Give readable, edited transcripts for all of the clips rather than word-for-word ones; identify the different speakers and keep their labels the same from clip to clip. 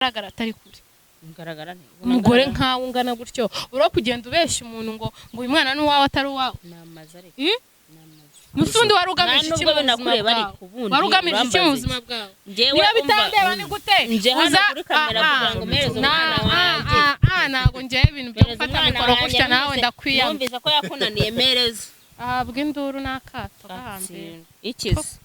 Speaker 1: Ugaragara atari kure.
Speaker 2: Ngaragara nte?
Speaker 1: Umugore nkawe ungana gutyo, uri kugenda ubeshya umuntu ngo uyu mwana ni uwawe atari uwawe.
Speaker 2: Ni amazu ariko.
Speaker 1: Eh?
Speaker 2: Ni amazu.
Speaker 1: Nusundi wari ugamije
Speaker 2: Nta
Speaker 1: iki
Speaker 2: nubwo
Speaker 1: mu buzima
Speaker 2: binakureba
Speaker 1: bwawe?
Speaker 2: ariko ubundi
Speaker 1: Wari ugamije iki mu
Speaker 2: urambaza
Speaker 1: buzima
Speaker 2: iki?
Speaker 1: bwawe?
Speaker 2: Njyewe
Speaker 1: Niba
Speaker 2: umva,
Speaker 1: bitandeba ni gute?
Speaker 2: Nje hano
Speaker 1: Uza
Speaker 2: kuri kamera kugira ngo mpereze umwana wanjye.
Speaker 1: Ntabwo ngewe ibintu byo
Speaker 2: Mpereza
Speaker 1: gufata
Speaker 2: umwana
Speaker 1: mikoro
Speaker 2: wanjye,
Speaker 1: gutya nawe ndakwiyama.
Speaker 2: Numvise ko yakunaniye, mereza.
Speaker 1: Ahabwa induru n'akato gahambira.
Speaker 2: Ikize.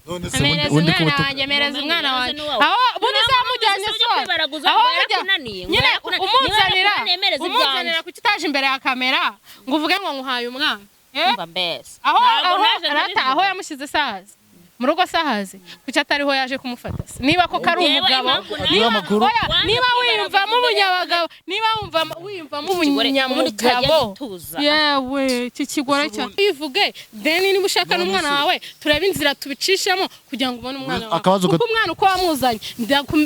Speaker 3: None se
Speaker 1: Mereza
Speaker 3: ubundi
Speaker 1: umwana
Speaker 3: kuba
Speaker 1: wanjye, mereza
Speaker 2: Ubumenyi
Speaker 1: umwana
Speaker 2: nawe
Speaker 1: wanjye.
Speaker 2: ni uwawe.
Speaker 1: Aho ubundi se wamujyanye
Speaker 2: Ubumenyi
Speaker 1: se?
Speaker 2: ujya kwibaraguza
Speaker 1: Aho
Speaker 2: ngo
Speaker 1: wamujya-
Speaker 2: yarakunaniye, ngo
Speaker 1: nyine
Speaker 2: yarakunaniye.
Speaker 1: umunzanira
Speaker 2: Niba yarakunaniye, mereza
Speaker 1: umunzanira
Speaker 2: ibyanjye.
Speaker 1: Kuki utaje imbere ya kamera ngo uvuge ngo nguhaye umwana? Eh?
Speaker 2: Umva mbese.
Speaker 1: Aho
Speaker 2: Ntabwo
Speaker 1: aho
Speaker 2: naje
Speaker 1: rata
Speaker 2: ndabivuga.
Speaker 1: aho yamushyize sahazi mu rugo sahazi, kuki atariho yaje kumufata se? Niba koko ari
Speaker 2: Yewe,
Speaker 1: umugabo
Speaker 2: impamvu naje-
Speaker 1: niba
Speaker 3: Amakuru.
Speaker 1: oya,
Speaker 2: Wanze
Speaker 1: niba
Speaker 2: kwibaraguza
Speaker 1: wiyumvamo
Speaker 2: imbere ya
Speaker 1: ubunyabagabo, niba wumvamo wiyumvamo
Speaker 2: Iki kigore, ubundi cyagiye
Speaker 1: ubunyamugabo
Speaker 2: gituza.
Speaker 1: Yewe, iki kigore cya bivuge deni, niba ushaka n'umwana wawe turebe inzira tubicishamo kugira ngo ubone umwana wawe,
Speaker 3: Akabazo
Speaker 1: kuko umwana uko wamuzanye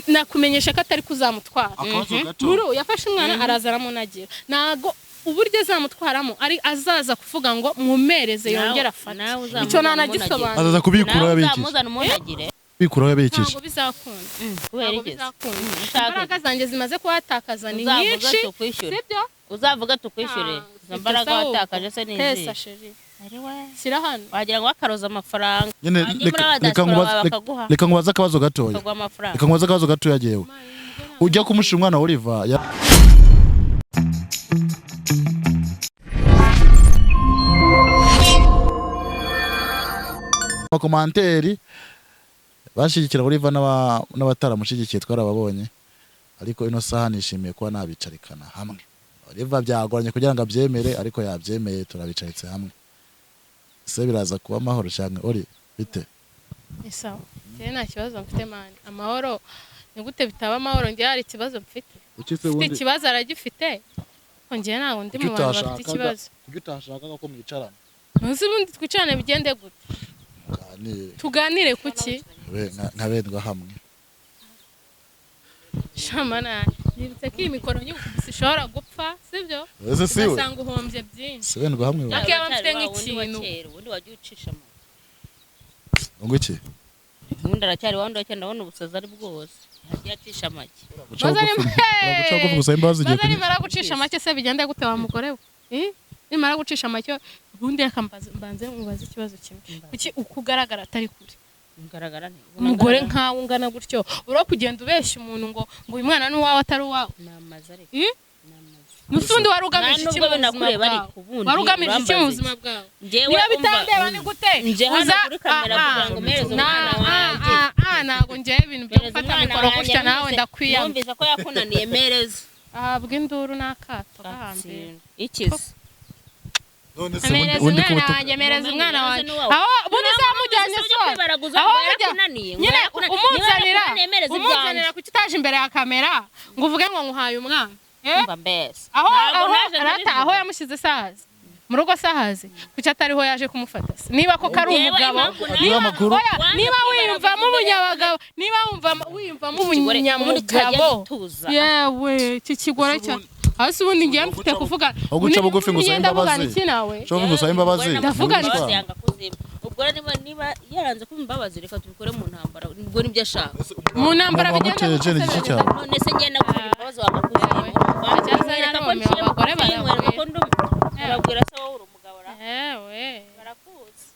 Speaker 1: nakumenyesha ko atari kuzamutwara.
Speaker 3: Akabazo gato.
Speaker 1: Muri yafashe umwana araza aramunagira, ntago uburyo azamutwaramo ari azaza kuvuga ngo mumereze yongere afate.
Speaker 2: Nawe uzamuzana
Speaker 1: Icyo
Speaker 2: umunagire.
Speaker 1: ntanagisobanura.
Speaker 3: Azaza kubikuraho
Speaker 2: Nawe
Speaker 3: yabikije.
Speaker 2: uzamuzana umunagire.
Speaker 3: Kubikuraho yabikije.
Speaker 1: Ntabwo bizakunda.
Speaker 2: Kubera
Speaker 1: Ntabwo
Speaker 2: igeze.
Speaker 1: bizakunda.
Speaker 2: Ushaka
Speaker 1: Imbaraga zanjye zimaze kuhatakaza ni
Speaker 2: Uzavuga
Speaker 1: nyinshi,
Speaker 2: tukwishyure.
Speaker 1: sibyo?
Speaker 2: Uzavuga tukwishyure. Izo mbaraga watakaje se ni
Speaker 1: Tesa
Speaker 2: izihe?
Speaker 1: Chérie,
Speaker 2: Ari we.
Speaker 1: shyira hano.
Speaker 2: Wagira ngo bakaroza amafaranga.
Speaker 3: Nyine
Speaker 2: Wajya muri
Speaker 3: reka
Speaker 2: aba
Speaker 3: reka
Speaker 2: diaspora
Speaker 3: nkubaze
Speaker 2: bawe
Speaker 3: reka-
Speaker 2: bakaguha.
Speaker 3: Reka nkubaze akabazo gatoya.
Speaker 2: Bakaguha amafaranga.
Speaker 3: Reka nkubaze akabazo gatoya. Jewe ujya kumusha umwana wa Oliver ya amacommentaires bashyigikira Oliver n'abataramushyigikiye twarababonye, ariko ino saha nishimiye kuba nabicarikana hamwe. Oliver byagoranye kugira ngo abyemere, ariko yabyemeye, turabicaritse hamwe. Ese biraza kuba amahoro cyane? Ori bite?
Speaker 1: Ni sawa, njyewe nta kibazo mfite man. Amahoro ni gute bitaba amahoro? Njyewe hari ikibazo mfite?
Speaker 3: Kuki se?
Speaker 1: Ufite ikibazo aragifite, ariko njyewe ntabwo ndi mu bantu bafite ikibazo.
Speaker 3: Kuki utashakaga ko mwicarana?
Speaker 1: Ntuzi ubundi twicarane bigende gute?
Speaker 3: Muganire.
Speaker 1: Tuganire kuki?
Speaker 3: Nkabendwa hamwe.
Speaker 1: Shamana, nibutse ko iyi mikoro nyigukubise ishobora gupfa, sibyo?
Speaker 3: Ese siwe?
Speaker 1: Ugasanga uhombye byinshi.
Speaker 3: Si wendwa hamwe we?
Speaker 1: Ariko yaba mfite
Speaker 2: Wa wundi wa
Speaker 1: nk'ikintu.
Speaker 2: kera, ubundi wagiye ucisha mu.
Speaker 3: Ngo iki?
Speaker 2: Ubundi aracyari wa wundi wa kera, ndabona ubusazi ari bwose. Yagiye acisha make.
Speaker 3: Guca
Speaker 1: Maze
Speaker 3: bugufi, guca bugufi gusaba imbabazi igiye
Speaker 1: Maze nimara gucisha make se bigende gute wa mugore we? Eh? Nimara gucisha make, ubundi reka mbanze mubaze ikibazo kimwe. Kuki uko ugaragara atari kure?
Speaker 2: Ngaragara nte?
Speaker 1: Umugore nkawe ungana gutyo, uri kugenda ubeshya umuntu ngo uyu mwana ni uwawe atari uwawe.
Speaker 2: Ni amazu ariko.
Speaker 1: Eh?
Speaker 2: Ni amazu.
Speaker 1: Nusundi wari ugamije
Speaker 2: Nta
Speaker 1: iki mu
Speaker 2: nubwo
Speaker 1: buzima
Speaker 2: binakureba
Speaker 1: bwawe?
Speaker 2: ariko ubundi
Speaker 1: Wari ugamije iki mu
Speaker 2: urambaza
Speaker 1: buzima
Speaker 2: iki?
Speaker 1: bwawe?
Speaker 2: Njyewe
Speaker 1: Niba
Speaker 2: umva,
Speaker 1: bitandeba ni gute?
Speaker 2: Nje hano
Speaker 1: Uza
Speaker 2: kuri kamera kugira ngo mpereze umwana wanjye.
Speaker 1: Ntabwo ngewe ibintu byo
Speaker 2: Mpereza
Speaker 1: gufata
Speaker 2: umwana
Speaker 1: mikoro
Speaker 2: wanjye,
Speaker 1: gutya nawe ndakwiyama.
Speaker 2: Numvise ko yakunaniye, mereza.
Speaker 1: Ahabwa induru n'akato gahambira.
Speaker 2: Ikize.
Speaker 3: None se
Speaker 1: Mereza
Speaker 3: ubundi
Speaker 1: umwana
Speaker 3: kuba
Speaker 1: wanjye, mereza
Speaker 2: Ubumenyi
Speaker 1: umwana
Speaker 2: nawe
Speaker 1: wanjye.
Speaker 2: ni uwawe.
Speaker 1: Aho ubundi se wamujyanye
Speaker 2: Ujya
Speaker 1: se?
Speaker 2: kwibaraguza
Speaker 1: Aho
Speaker 2: ngo
Speaker 1: wamujya-
Speaker 2: yarakunaniye, ngo
Speaker 1: nyine
Speaker 2: yarakunaniye.
Speaker 1: umunzanira
Speaker 2: Niba yarakunaniye, mereza
Speaker 1: umunzanira
Speaker 2: ibyanjye.
Speaker 1: kuki utaje imbere ya kamera ngo uvuge ngo nguhaye umwana? Eh?
Speaker 2: Umva mbese.
Speaker 1: Aho
Speaker 2: Ntabwo
Speaker 1: aho
Speaker 2: naje
Speaker 1: rata
Speaker 2: ndabivuga.
Speaker 1: aho yamushyize sahazi mu rugo sahazi, kuki atariho yaje kumufata se? Niba koko ari
Speaker 2: Yewe,
Speaker 1: umugabo
Speaker 2: impamvu naje-
Speaker 1: niba
Speaker 3: Amakuru.
Speaker 1: oya,
Speaker 2: Wanze
Speaker 1: niba
Speaker 2: kwibaraguza
Speaker 1: wiyumvamo
Speaker 2: imbere ya
Speaker 1: ubunyabagabo, niba wumvamo wiyumvamo
Speaker 2: Iki kigore, ubundi cyagiye
Speaker 1: ubunyamugabo
Speaker 2: gituza.
Speaker 1: Yewe, iki kigore cya hasi, ubundi ngiye mfite kuvuga.
Speaker 3: Aho guca bugufi ngo usabe
Speaker 1: Ngenda mvugana
Speaker 3: imbabazi.
Speaker 1: iki nawe?
Speaker 3: Guca bugufi ngo usabe imbabazi.
Speaker 1: Ndavuga
Speaker 3: Ni
Speaker 1: nti-
Speaker 2: Imbabazi yanga kuzimpa. Ubwo rero niba yaranze kumpa imbabazi, reka tubikore mu ntambara, ubwo nibyo ashaka.
Speaker 1: Mu ntambara
Speaker 3: Umuntu
Speaker 1: bigenda
Speaker 3: wamuteje ni
Speaker 1: gute?
Speaker 3: iki cyawe?
Speaker 2: None se njye nagusabye imbabazi wanga kuzimpa?
Speaker 1: Cyangwa se
Speaker 2: Nkwereka ko
Speaker 1: narumiwe,
Speaker 2: nciye
Speaker 1: abagore
Speaker 2: bugufi, nkwereka ko ndi urabwira se wowe uri umugabo ra?
Speaker 1: Yewe.
Speaker 2: Barakuzi.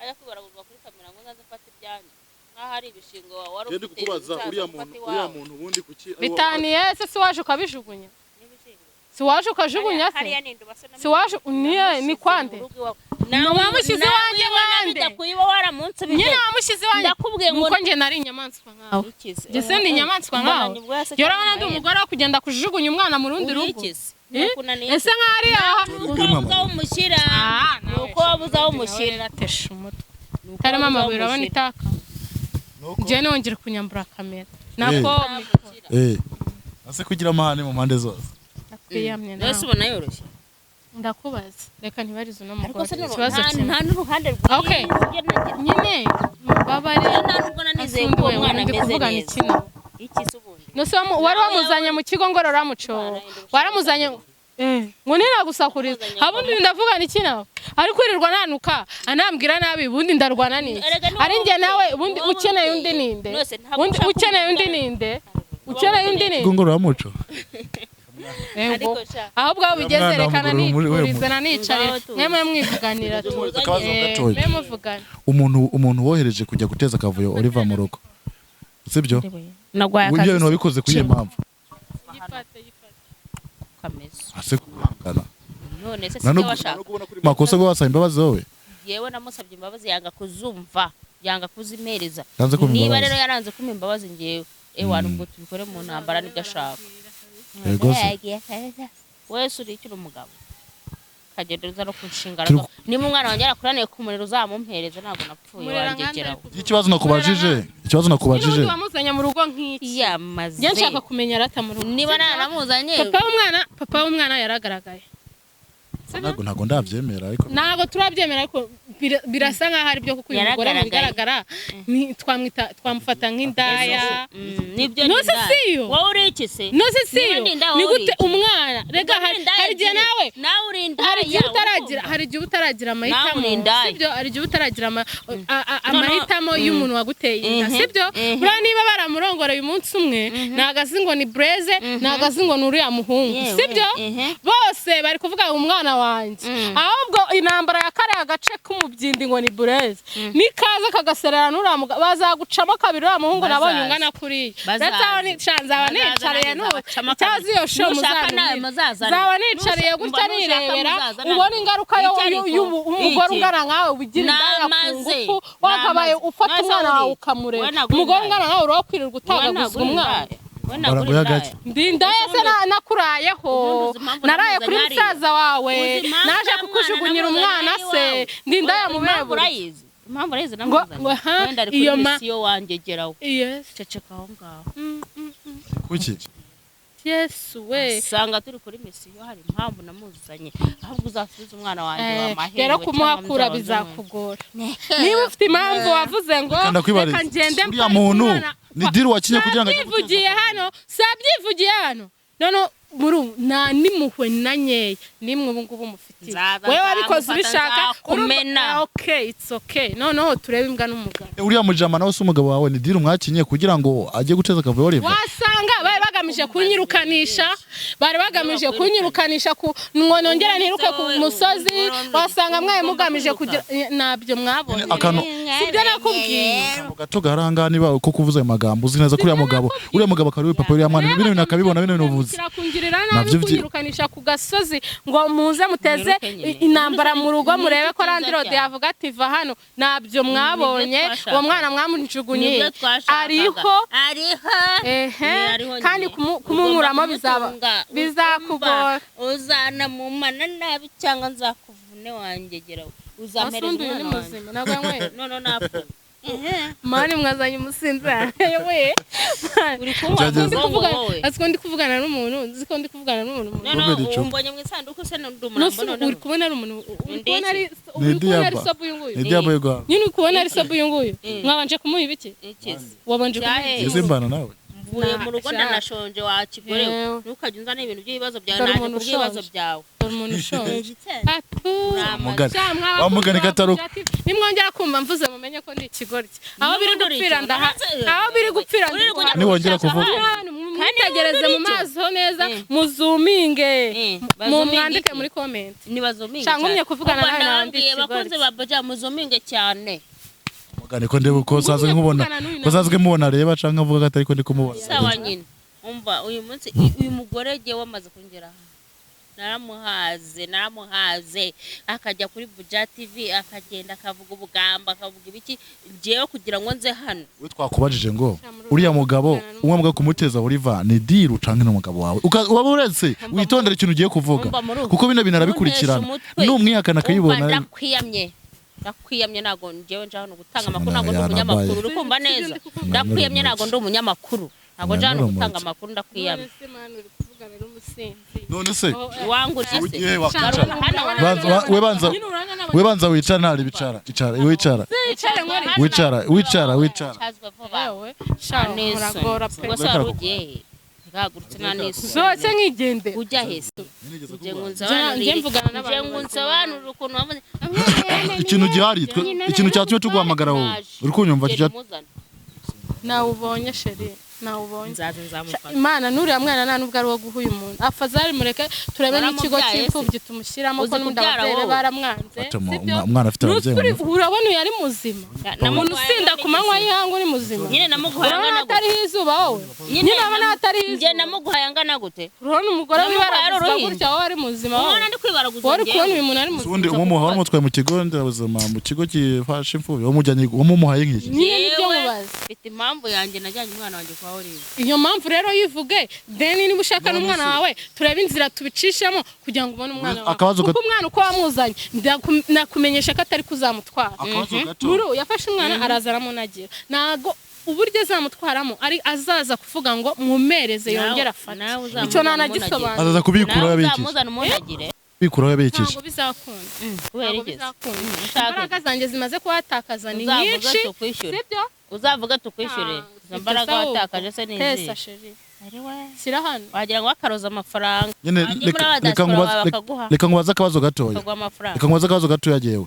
Speaker 2: Ajya kwibaraguzwa kuri kamera ngo nzaze mfate ibyanjye nk'aho ari ibishingo wawe wari ufite, nzaza mfate iwawe.
Speaker 3: ubundi kuki
Speaker 1: Bitaniye se? Si waje ukabijugunya?
Speaker 2: N'ibishingo.
Speaker 1: Si waje ukajugunya se?
Speaker 2: Hariya ni induba se?
Speaker 1: Si waje niye ni kwande?
Speaker 2: Mu rugo iwawe.
Speaker 1: Wamushyize
Speaker 2: Nawe
Speaker 1: iwanjye
Speaker 2: ubona
Speaker 1: bande?
Speaker 2: bidakwiye uba waramunsubije.
Speaker 1: Nyine wamushyize iwanjye.
Speaker 2: Ndakubwiye ngo
Speaker 1: Nuko njye nari inyamaswa nkawe?
Speaker 2: Ikize.
Speaker 1: Njye se ni inyamaswa nkawe?
Speaker 2: Mbonanye ubwo se
Speaker 1: Jya urabona ndi
Speaker 2: cyangwa
Speaker 1: umugore wo kugenda kujugunya umwana mu rundi rugo?
Speaker 2: Urikize.
Speaker 1: Eh?
Speaker 2: Ntikunaniye.
Speaker 1: Ese nk'aho ari aha?
Speaker 2: Nuko wabuze aho umushyira.
Speaker 1: Ah, nawe
Speaker 2: Nuko wabuze aho umushyira.
Speaker 1: Aratesha umutwe.
Speaker 2: Nuko
Speaker 1: Tarimo
Speaker 2: wabuze aho
Speaker 1: amabuye urabona
Speaker 2: umushyira.
Speaker 1: itaka. Njye nongera kunyambura kamera nako mikoro.
Speaker 3: Eh, ase kugira amahane mu mpande zose.
Speaker 1: Ndakwiyamye
Speaker 2: Nawe se
Speaker 1: nawe.
Speaker 2: ubona yoroshye?
Speaker 1: Ndakubaza, reka ntibarize uno
Speaker 2: Ariko
Speaker 1: mugore
Speaker 2: se
Speaker 1: ikibazo
Speaker 2: nta
Speaker 1: kimwe.
Speaker 2: nta n'uruhande
Speaker 1: Okay.
Speaker 2: rwiza nagira.
Speaker 1: Nyine mbabare.
Speaker 2: Nta nubwo nanizeye ko
Speaker 1: Asundi
Speaker 2: uwo
Speaker 1: we,
Speaker 2: mwana
Speaker 1: ndi
Speaker 2: ameze
Speaker 1: kuvugana
Speaker 2: neza.
Speaker 1: iki nawe?
Speaker 2: Iki se ubundi?
Speaker 1: Nose wari wamuzanye mu kigo ngororamuco, waramuzanye ngo ntinagusakuriza. Ubundi ndavugana iki nawe? Ari kwirirwa nanuka anambwira nabi, ubundi ndarwana n'iki?
Speaker 2: Erega ni wowe
Speaker 1: Ari njye nawe
Speaker 2: ubiteye,
Speaker 1: ubundi
Speaker 2: ni wowe
Speaker 1: ukeneye undi
Speaker 2: ubiteye.
Speaker 1: ninde?
Speaker 2: Nose ntabwo
Speaker 1: Ubundi
Speaker 2: ushaka
Speaker 1: ukeneye undi
Speaker 2: umugabo.
Speaker 1: ninde? Ukeneye indi ni
Speaker 3: Ikigo ngororamuco.
Speaker 1: Yego. Ahubwo aho bigeze
Speaker 3: Mwana
Speaker 1: rekana
Speaker 3: w'umugore uri-
Speaker 1: niturize na nicarire
Speaker 2: Ngaho tuzi.
Speaker 1: mwe mwivuganira tu.
Speaker 3: Akabazo gatoya.
Speaker 1: Mwe muvugana.
Speaker 3: Umuntu wohereje kujya guteza akavuyo Oliver mu rugo, sibyo?
Speaker 2: Nagwaye
Speaker 3: Ibyo bintu wabikoze ku iyihe mpamvu?
Speaker 1: Yifate yifate.
Speaker 2: Kameze.
Speaker 3: Ase kuhangana
Speaker 2: None se
Speaker 3: Na
Speaker 2: sibyo
Speaker 3: nubwo-
Speaker 2: washaka?
Speaker 3: Makosa ko wasaba imbabazi wowe.
Speaker 2: Yewe, namusabye imbabazi yanga kuzumva, yanga kuzimpereza.
Speaker 3: Yanze kumpa
Speaker 2: Niba
Speaker 3: imbabazi.
Speaker 2: rero yaranze kumpa imbabazi, ngewe ewa nubwo tubikore mu ntambara nibyo ashaka.
Speaker 3: Yego se.
Speaker 2: Wese uri ikiri umugabo kagenda uza no kunshingana.
Speaker 3: Turi
Speaker 2: Niba umwana wanjye yarakuraniye ku muriro, uzamumpereze, ntabwo napfuye.
Speaker 1: Murera
Speaker 2: Wangegeraho.
Speaker 3: Ikibazo nakubajije, ikibazo nakubajije.
Speaker 1: N'ubundi wamuzanye mu rugo nk'iki?
Speaker 2: Yamaze.
Speaker 1: Njye nshaka kumenya rata mu rugo.
Speaker 2: Niba naramuzanye.
Speaker 1: Papa w'umwana yaragaragaye.
Speaker 3: Ntabwo ndabyemera ariko.
Speaker 1: Ntabwo turabyemera, ariko birasa nkaho ari byo, kuko uyu mugore mu
Speaker 2: Yaragaragaye.
Speaker 1: bigaragara twamwita, twamufata nk'indaya.
Speaker 2: Nibyo.
Speaker 1: Nose
Speaker 2: Ni indaya.
Speaker 1: siyo?
Speaker 2: Wowe uri iki se?
Speaker 1: Nose siyo?
Speaker 2: Niba ndi indaya,
Speaker 1: Ni
Speaker 2: wowe uri
Speaker 1: gute
Speaker 2: iki?
Speaker 1: umwana rega
Speaker 2: Niba
Speaker 1: hari
Speaker 2: uri indaya
Speaker 1: hari igihe
Speaker 2: ebyiri,
Speaker 1: nawe
Speaker 2: nawe uri indaya,
Speaker 1: hari igihe utaragira
Speaker 2: urumva?
Speaker 1: hari igihe utaragira amahitamo,
Speaker 2: Uri indaya.
Speaker 1: sibyo? Hari igihe utaragira
Speaker 2: No, no.
Speaker 1: amahitamo y'umuntu waguteye inda, sibyo? Buriya niba baramurongoreye umunsi umwe, ntabwo azi ngo ni Bureze, ntabwo azi ngo ni uriya muhungu,
Speaker 2: Yewe,
Speaker 1: sibyo? Bose bari kuvuga ngo umwana wanjye. Ahubwo intambara ya kariya gace k'umubyindi ngo ni Bureze nikaza kagaserera n'uriya mugabo, bazagucamo kabiri uriya muhungu nabonye
Speaker 2: Bazaza.
Speaker 1: ungana kuriya.
Speaker 2: Bazaza.
Speaker 1: Ndetse aho nzaba
Speaker 2: Bazaza,
Speaker 1: nicariye
Speaker 2: nanjye
Speaker 1: n'ubu
Speaker 2: nzabacamo
Speaker 1: icyazi
Speaker 2: kabiri.
Speaker 1: iyo show
Speaker 2: Nushaka nawe
Speaker 1: muzantumire.
Speaker 2: muzazane.
Speaker 1: Nzaba nicariye gutya
Speaker 2: Umva, nushaka
Speaker 1: nirebera
Speaker 2: muzazane.
Speaker 1: ubona ingaruka
Speaker 2: Iki ariko,
Speaker 1: y'umugore
Speaker 2: iki.
Speaker 1: ungana nkawe ugira indaya ku
Speaker 2: Namaze.
Speaker 1: ngufu, wakabaye
Speaker 2: Namaze.
Speaker 1: ufata
Speaker 2: None se
Speaker 1: umwana wawe
Speaker 2: uri?
Speaker 1: ukamurera.
Speaker 2: Wowe ntabwo uri
Speaker 1: Umugore
Speaker 2: indaya.
Speaker 1: ungana nawe uraho kwirirwa
Speaker 2: Wowe
Speaker 1: utagaguzwa
Speaker 2: ntabwo uri
Speaker 1: umwana.
Speaker 2: indaya. Wowe ntabwo uri
Speaker 3: Baranguye
Speaker 2: indaya.
Speaker 3: agake.
Speaker 1: Ndi indaya se? Nakurayeho,
Speaker 2: Ubundi uzi impamvu
Speaker 1: naraye kuri
Speaker 2: namuzanye hariya?
Speaker 1: musaza wawe,
Speaker 2: Uzi impamvu
Speaker 1: naje
Speaker 2: uriya
Speaker 1: kukujugunyira
Speaker 2: mwana
Speaker 1: umwana
Speaker 2: namuzanye
Speaker 1: se?
Speaker 2: iwawe?
Speaker 1: Ndi indaya
Speaker 2: Oya,
Speaker 1: mu
Speaker 2: impamvu
Speaker 1: bebure.
Speaker 2: urayizi? Impamvu urayizi
Speaker 1: Ngo-
Speaker 2: namuzanye?
Speaker 1: ngo, ha,
Speaker 2: Wenda ari
Speaker 1: iyo
Speaker 2: kuri misiyo, wangegeraho.
Speaker 1: Yes.
Speaker 2: Ceceka aho ngaho.
Speaker 3: Kuki?
Speaker 1: Yesu we!
Speaker 2: Usanga turi kuri misiyo, hari impamvu namuzanye. Ahubwo uzasubize umwana wanjye wamahirwe
Speaker 1: Rero
Speaker 2: cyangwa
Speaker 1: kumuhakura
Speaker 2: muzabanze.
Speaker 1: bizakugora niba ufite impamvu wavuze ngo
Speaker 3: Reka ndakwibariza.
Speaker 1: reka ngende
Speaker 3: Uriya
Speaker 1: mfate
Speaker 3: muntu
Speaker 1: umwana.
Speaker 3: ni deal wakinye kugira ngo ajye
Speaker 1: Sabyivugiye hano, sabyivugiye hano. None muri ubu nta n'impuhwe na nkeya nimwe ubu ngubu mufitiye.
Speaker 2: Nzaza
Speaker 1: Wowe wabikoze
Speaker 2: nzamufata,
Speaker 1: ubishaka.
Speaker 2: nzakumena.
Speaker 1: Okay, it's okay. Noneho turebe imbwa n'umugabo.
Speaker 3: Uriya mujama nawe si umugabo wawe? Ni deal mwakinye kugira ngo ajye guteza akavuyo Oliver?
Speaker 1: Wasanga bari bagamije kunyirukanisha, bari bagamije kunyirukanisha ku ngo nongere ntiruke ku musozi. Wasanga mwaye mugamije kugira nabyo mwabonye.
Speaker 3: Akantu
Speaker 1: Sibyo nakubwiye?
Speaker 3: Akantu gato gaharanga niba uko kuvuza ayo magambo, uzi neza ko uriya mugabo akaba ari we papa uriya mwana, bino bintu akabibona, bino bintu uvuze.
Speaker 1: Kungirira nabi,
Speaker 3: Nabyo
Speaker 1: kunyirukanisha ku gasozi ngo muze muteze
Speaker 2: Mwiruke nyine.
Speaker 1: intambara mu rugo,
Speaker 2: Ni
Speaker 1: murebe ko
Speaker 2: cyiza
Speaker 1: landlord
Speaker 2: cyane.
Speaker 1: yavuga ati va hano. Nabyo mwabonye?
Speaker 2: Twashakaga.
Speaker 1: Uwo mwana mwamujugunye
Speaker 2: Nibyo twashakaga.
Speaker 1: ariho.
Speaker 2: Ariho.
Speaker 1: Ehe.
Speaker 2: Ni ariho
Speaker 1: Kandi
Speaker 2: nyine.
Speaker 1: kumunkuramo
Speaker 2: Ugomba
Speaker 1: bizaba
Speaker 2: kumutunga,
Speaker 1: bizakugora.
Speaker 2: umva, uzanamumana nabi cyangwa nzakuvune, wangegera. Uzampereza
Speaker 1: Asundi uyu ni
Speaker 2: umwana wanjye.
Speaker 1: muzima, ntabwo yanyweye.
Speaker 2: None napfuye.
Speaker 1: Mani, mwazanye umusinzi we.
Speaker 2: Uri kunywa
Speaker 3: Byageze.
Speaker 1: Ndi
Speaker 2: ubwonko
Speaker 1: kuvuga
Speaker 2: wowe.
Speaker 1: azi ko ndi kuvugana n'umuntu, nzi ko ndi kuvugana n'umuntu.
Speaker 2: None
Speaker 3: Robert Icupa.
Speaker 2: umbonye mu isanduku se ndi umurambo?
Speaker 1: Nusu
Speaker 2: Noneho
Speaker 1: uri kubona ari umuntu, uri kubona ari
Speaker 3: Ni
Speaker 1: uri kubona ari
Speaker 3: Diaba.
Speaker 1: sobu uyu nguyu.
Speaker 3: Ni Diaba y'u
Speaker 1: Nyine uri kubona ari sobu uyu nguyu. Mwabanje kumuha ibiki?
Speaker 2: Ikizi
Speaker 1: Wabanje kumuha
Speaker 2: Cyahe.
Speaker 1: ibiki?
Speaker 3: Ese mbana nawe?
Speaker 2: Mvuye mu rugo,
Speaker 1: Sha.
Speaker 2: ndanashonje wa kigore we.
Speaker 1: Yewe.
Speaker 2: Ntukajye unzana ibintu by'ibibazo byawe.
Speaker 1: Dore
Speaker 2: Naje
Speaker 1: umuntu
Speaker 2: kubw'ibibazo
Speaker 1: ushonje.
Speaker 2: byawe.
Speaker 1: Dore umuntu ushonje. Atu.
Speaker 3: Mugani.
Speaker 1: Sha, mwaba
Speaker 3: Wa mugani
Speaker 1: kumva
Speaker 3: kataruka.
Speaker 1: Nimwongera kumva mvuze mumenye ko ndi ikigoryi. Aho biri
Speaker 2: N'ubundi uri
Speaker 1: gupfira
Speaker 2: ikigoryi.
Speaker 1: ndaha. Aho biri gupfira
Speaker 2: Uririrwa ujya
Speaker 1: ndaha.
Speaker 3: Niwongera kuvuga.
Speaker 1: Hano, mwitegereze mu
Speaker 2: n'ubundi uri
Speaker 1: maso neza,
Speaker 2: Mm.
Speaker 1: muzuminge,
Speaker 2: Bazuminge
Speaker 1: mwandike
Speaker 2: iki?
Speaker 1: muri comment.
Speaker 2: Nibazuminge.
Speaker 1: Sha, ngumye kuvugana
Speaker 2: Ubwo
Speaker 1: nawe nawe ndi
Speaker 2: ndababwiye,
Speaker 1: ikigoryi.
Speaker 2: bakunzi ba Boja, muzuminge cyane.
Speaker 3: Mugani ko ndeba uko usanzwe nkubona,
Speaker 1: kuvugana n'uyu
Speaker 3: ko usanzwe mubona areba canke avuga ko atari ko ndi kumubona.
Speaker 2: Sawa nyine. Umva, uyu munsi uyu mugore jye wamaze kungera aha, naramuhaze, naramuhaze. Akajya kuri Buja TV, akagenda akavuga ubugambo, akavuga ibiki, njyewe kugira ngo nze hano.
Speaker 3: We twakubajije ngo uriya mugabo umwe mugabo kumuteza Oliver ni deal canke n'umugabo wawe? Waba uretse witondera ikintu ugiye kuvuga,
Speaker 2: Umva muri ubu.
Speaker 3: kuko bino bintu arabikurikirana.
Speaker 2: Ntunteshe umutwe.
Speaker 3: Numwihakana akayibona.
Speaker 2: Umva, ndakwiyamye, ndakwiyamye. Ntabwo njyewe nje hano gutanga amakuru, ntabwo ndi
Speaker 3: Yarabaye.
Speaker 2: umunyamakuru. Uri kumva neza? Ndakwiyamye, ntabwo ndi umunyamakuru, ntabwo nje hano gutanga amakuru, ndakwiyamye.
Speaker 1: None se mani, uri kuvugana n'umusinzi?
Speaker 3: None se
Speaker 2: Wanguje se?
Speaker 3: ugiye wakicara.
Speaker 2: Hano.
Speaker 3: Banza we banza wicara, ntari bicara, icara, wicara.
Speaker 1: Wicare nkore.
Speaker 3: Wicara, wicara, wicara.
Speaker 2: Cazwa vuba.
Speaker 1: Yewe sha, muragora pe.
Speaker 2: Ubwo se wari ugiye he? Ntihagurutse nta n'isoni.
Speaker 1: Sohotse nkigendera.
Speaker 2: Ujya he se? Nje ngo
Speaker 1: Njye mvugana
Speaker 2: nje
Speaker 1: n'abantu
Speaker 2: ngo
Speaker 1: bazima.
Speaker 2: nsobanurire ukuntu wavuze.
Speaker 3: Ikintu gihari ikintu cyatumye tuguhamagara wowe, uri kunyumva?
Speaker 2: Genda umuzane.
Speaker 1: Nawe ubonye chéri. Nawe ubonye.
Speaker 2: Nzaza nzamufata.
Speaker 1: Imana, n'uriya mwana nta nubwo ari uwo guha uyu muntu. Afazari mureke turebe n'ikigo
Speaker 2: Waramubyaye se?
Speaker 1: cy'imfubyi tumushyiramo, ko
Speaker 2: Uzi
Speaker 1: n'undi
Speaker 2: kubyara
Speaker 1: ababyeyi be
Speaker 2: wowe?
Speaker 1: baramwanze.
Speaker 3: Ati,
Speaker 1: Sibyo?
Speaker 3: Umwana afite ababyeyi
Speaker 1: N'ukuri,
Speaker 3: bamufata.
Speaker 1: urabona uyu ari muzima? Umuntu usinda ku manywa y'ihangu ni muzima?
Speaker 2: Nyine namuguhaye
Speaker 1: Urabona
Speaker 2: angana gute?
Speaker 1: atariho izuba wowe? Nyine urabona atariho
Speaker 2: Njye
Speaker 1: izuba?
Speaker 2: namuguhaye angana gute?
Speaker 1: Urabona umugore
Speaker 2: Namuguhaye ari
Speaker 1: wibaraguzwa
Speaker 2: uruhinja.
Speaker 1: gutya, wowe ari muzima wowe?
Speaker 2: Umwana ndi kwibaraguza
Speaker 1: Wowe uri
Speaker 2: njyewe.
Speaker 1: kubona uyu muntu ari muzima?
Speaker 3: Ubundi umumuha wamutwaye mu kigo nderabuzima, mu kigo gifasha imfubyi, wamujyanye wamumuhaye nk'iki?
Speaker 1: Nyine nibyo
Speaker 2: Yewe,
Speaker 1: mubaza.
Speaker 2: mfite impamvu yanjye najyanye umwana wanjye kwa Olive.
Speaker 1: Iyo mpamvu rero yivuge, then niba ushaka n'umwana wawe turebe inzira tubicishamo kugira ngo ubone umwana wawe.
Speaker 3: Akabazo
Speaker 1: Kuko umwana uko wamuzanye, nakumenyesha ko atari kuzamutwara.
Speaker 3: Akabazo gato.
Speaker 1: Muri yafashe umwana araza aramunagira, ntago uburyo azamutwaramo ari azaza kuvuga ngo mumereze yongere afate.
Speaker 2: Nawe uzamuzana
Speaker 1: Icyo
Speaker 2: umunagire.
Speaker 1: nanagisobanura.
Speaker 3: Azaza kubikuraho
Speaker 2: Nawe
Speaker 3: yabikije.
Speaker 2: uzamuzana umunagire.
Speaker 3: Kubikuraho yabikije.
Speaker 1: Ntabwo bizakunda.
Speaker 2: Kubera
Speaker 1: Ntabwo
Speaker 2: iki?
Speaker 1: bizakunda.
Speaker 2: Ushaka
Speaker 1: Imbaraga zanjye zimaze kuhatakaza ni
Speaker 2: Uzavuga
Speaker 1: nyinshi.
Speaker 2: tukwishyure.
Speaker 1: Sibyo?
Speaker 2: Uzavuga tukwishyure. Izo mbaraga watakaje se ni
Speaker 1: Tesa
Speaker 2: izihe?
Speaker 1: chérie,
Speaker 2: Ari we.
Speaker 1: shyira hano.
Speaker 2: Wagira ngo bakaroza amafaranga.
Speaker 3: Nyine
Speaker 2: Wagiye muri
Speaker 3: reka
Speaker 2: aba
Speaker 3: reka
Speaker 2: diaspora
Speaker 3: nkubaze,
Speaker 2: bawe bakaguha.
Speaker 3: reka nkubaze akabazo gatoya.
Speaker 2: Bakaguha amafaranga.
Speaker 3: Reka nkubaze akabazo gatoya. Jewe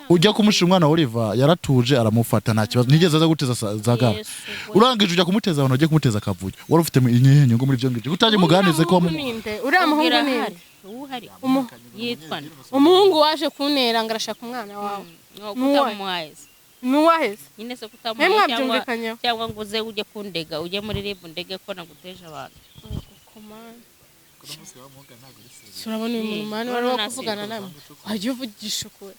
Speaker 3: ujya kumushira umwana wa Oliver, yaratuje aramufata, nta kibazo, ntigeze aza guteza zagara.
Speaker 2: Yesu we.
Speaker 3: Urangije ujya kumuteza abantu, ugiye kumuteza akavuyo, wari ufite iyihe nyungu muri ibyo ngibyo utajya umuganize ko
Speaker 1: Uriya muhungu ninde? Uriya muhungu
Speaker 2: Ubwira
Speaker 1: ninde?
Speaker 2: ahari. Uhari. Yitwa nde?
Speaker 1: Umuhungu waje kuntera ngo arashaka umwana wawe.
Speaker 2: No,
Speaker 1: Nuwahe?
Speaker 2: kutamuhaye se.
Speaker 1: Nuwaheze?
Speaker 2: Nyine se
Speaker 1: Mwe
Speaker 2: kutamuhaye cyangwa
Speaker 1: mwabyumvikanyeho?
Speaker 2: cyangwa ngo uze ujye kundega, ujye muri RIB ndege ko naguteje abantu.
Speaker 1: Turabona uyu muntu mani wari
Speaker 2: Urabona
Speaker 1: kuvugana nawe, wajya uvugisha ukuri.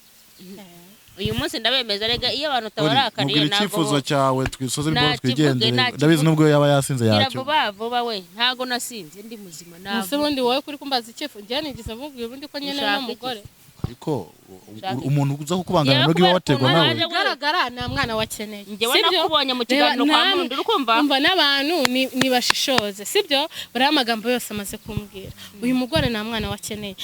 Speaker 2: Uyu munsi ndabemeza rega, iyo abantu
Speaker 3: Ori,
Speaker 2: utabarakariye
Speaker 3: mubwira
Speaker 2: ntabwo
Speaker 3: icyifuzo cyawe, twisoze
Speaker 2: Nta
Speaker 3: ibyo
Speaker 2: kivuge,
Speaker 3: twigendere.
Speaker 2: nta kivuge.
Speaker 3: Ndabizi nubwo yaba yasinze
Speaker 2: Gira
Speaker 3: yacyo.
Speaker 2: vuba vuba we, ntago nasinze, ndi muzima.
Speaker 1: Ese
Speaker 2: Ntabwo
Speaker 1: ubundi wowe kuri kumbaza icyifuzo, njyewe nigeze mubwira ubundi ko nyine
Speaker 2: Ushaka
Speaker 1: n'umugore?
Speaker 3: Ariko
Speaker 2: Ushaka iki?
Speaker 3: umuntu uza kukubangamira
Speaker 2: Yewe,
Speaker 3: nubwo iba
Speaker 2: kubera
Speaker 3: wategwa
Speaker 2: ukuntu
Speaker 3: nawe.
Speaker 2: waje
Speaker 1: Bigaragara nta mwana wakeneye.
Speaker 2: Njyewe
Speaker 1: Sibyo?
Speaker 2: nakubonye mu
Speaker 1: Reba,
Speaker 2: kiganiro kwa
Speaker 1: namwe-
Speaker 2: Murundi, uri kumva?
Speaker 1: Umva, n'abantu nibashishoze, sibyo? Buriya amagambo yose amaze kumbwira uyu mugore, nta mwana wakeneye.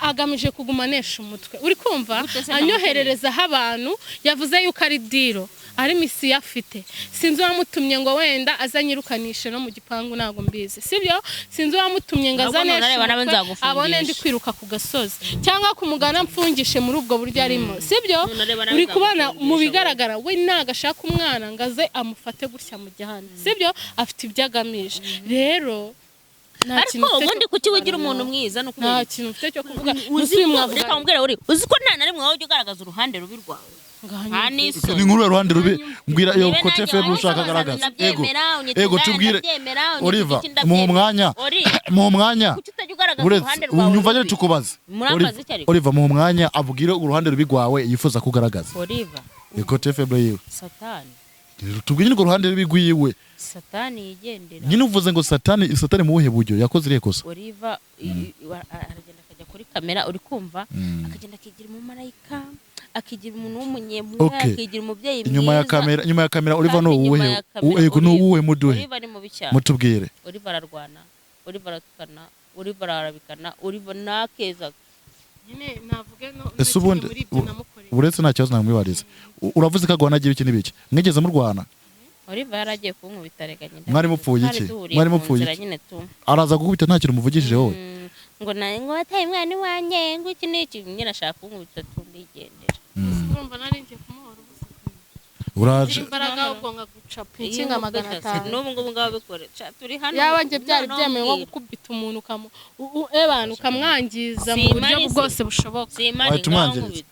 Speaker 1: Agamije kuguma anesha umutwe, uri kumva?
Speaker 2: Gute se?
Speaker 1: Anyohererezaho abantu, yavuze yuko ari deal, ari mission afite. Sinzi uwamutumye ngo wenda azanyirukanishe no mu gipangu, ntabwo mbizi, sibyo? Sinzi uwamutumye ngo
Speaker 2: Ntabwo
Speaker 1: azaneshe
Speaker 2: nunareba nawe
Speaker 1: umutwe,
Speaker 2: nzagufungisha.
Speaker 1: abone ndi kwiruka ku gasozi cyangwa kumugana mfungishe muri ubwo buryo arimo, sibyo?
Speaker 2: Nunareba nawe
Speaker 1: Uri kubona mu
Speaker 2: nzagufungisha.
Speaker 1: bigaragara we ntago ashaka umwana ngo aze amufate gutya mu gihanda, sibyo? Afite ibyo agamije rero. Nta
Speaker 2: Ariko
Speaker 1: kintu mfite
Speaker 2: ubundi
Speaker 1: cyo
Speaker 2: kuki wigira
Speaker 1: kuvugana
Speaker 2: umuntu
Speaker 1: nawe.
Speaker 2: mwiza? Ni
Speaker 1: Nta
Speaker 2: ukubera iki?
Speaker 1: kintu mfite cyo kuvuga.
Speaker 2: Uzi
Speaker 1: Uzi
Speaker 2: ko
Speaker 1: mwavuga
Speaker 2: reka nkubwire, uri uzi ko nta na rimwe wowe ujya ugaragaza uruhande rubi rwawe? Nta n'isoni.
Speaker 3: Ni nkuru ruhande rubi, mbwira iyo
Speaker 2: Nibe
Speaker 3: kote
Speaker 2: nanjye
Speaker 3: febre
Speaker 2: wari
Speaker 3: ushaka
Speaker 2: usobanura,
Speaker 3: agaragaza. Ego.
Speaker 2: ndabyemera, unyita
Speaker 3: Ego,
Speaker 2: indaya,
Speaker 3: tubwire.
Speaker 2: ndabyemera, unyita
Speaker 3: Oliver,
Speaker 2: iki, ndabyemera.
Speaker 3: muha umwanya.
Speaker 2: Ori,
Speaker 3: Muha umwanya.
Speaker 2: kuki utajya ugaragaza
Speaker 3: Uretse
Speaker 2: uruhande rwawe
Speaker 3: unyumva nyine
Speaker 2: rubi?
Speaker 3: tukubaze.
Speaker 2: Murambaza
Speaker 3: Oliver,
Speaker 2: iki ariko?
Speaker 3: Oliver, muha umwanya abwire uruhande rubi rwawe yifuza kugaragaza.
Speaker 2: Oliver,
Speaker 3: Ikote febre yiwe.
Speaker 2: Satani.
Speaker 3: Tubwire nyine urwo ruhande rubi rwiwe.
Speaker 2: Satani yigendera.
Speaker 3: Nyine uvuze ngo satani, satani mu buhe buryo yakoze iriya kosa?
Speaker 2: Oliver aragenda akajya kuri kamera, uri kumva, akagenda akigira umumarayika, akigira umuntu w'umunyempuhwe,
Speaker 3: Okay.
Speaker 2: akigira umubyeyi
Speaker 3: Inyuma ya
Speaker 2: mwiza.
Speaker 3: kamera, inyuma ya kamera Oliver
Speaker 2: Kandi
Speaker 3: ni
Speaker 2: inyuma
Speaker 3: uwuhe?
Speaker 2: ya kamera,
Speaker 3: Ego, ni
Speaker 2: Oliver-
Speaker 3: uwuhe? Muduhe.
Speaker 2: Oliver ni mubi cyane.
Speaker 3: Mutubwire.
Speaker 2: Oliver ararwana, Oliver aratukana, Oliver ararabikana, Oliver ntakeza.
Speaker 1: Nyine navuge no
Speaker 3: Ese ubundi
Speaker 1: muri ibyo namukoreye.
Speaker 3: Uretse nta kibazo namwibariza. Uravuze ko agwana agira iki n'ibiki, mwigeze murwana?
Speaker 2: Oliver yaragiye kunkubita rega nyine.
Speaker 3: Mwari mupfuye
Speaker 2: Twari
Speaker 3: iki?
Speaker 2: duhuriye
Speaker 3: Mwari
Speaker 2: mu
Speaker 3: mupfuye
Speaker 2: nzira
Speaker 3: iki?
Speaker 2: nyine tu.
Speaker 3: Araza gukubita nta kintu umuvugishije wowe?
Speaker 2: Ngo nawe ngo wataye umwana iwanjye, ngo iki n'iki, nyine ashaka kunkubita tu, ndigendera.
Speaker 1: Urumva nari ngiye kumuhora ubusa.
Speaker 3: Uraje.
Speaker 1: Imbaraga ahubwo nkaguca pinkinga 500.
Speaker 2: N'ubu ngubu ngabo bikore. Turi hano.
Speaker 1: Yaba njye byari
Speaker 2: Noneho
Speaker 1: byemewe nko
Speaker 2: mbwira.
Speaker 1: gukubita umuntu ukamu ebana ukamwangiza mu buryo
Speaker 2: Simari se.
Speaker 1: bwose bushoboka.
Speaker 2: Simari,
Speaker 3: Wahita
Speaker 2: ngaho
Speaker 3: umwangiriza.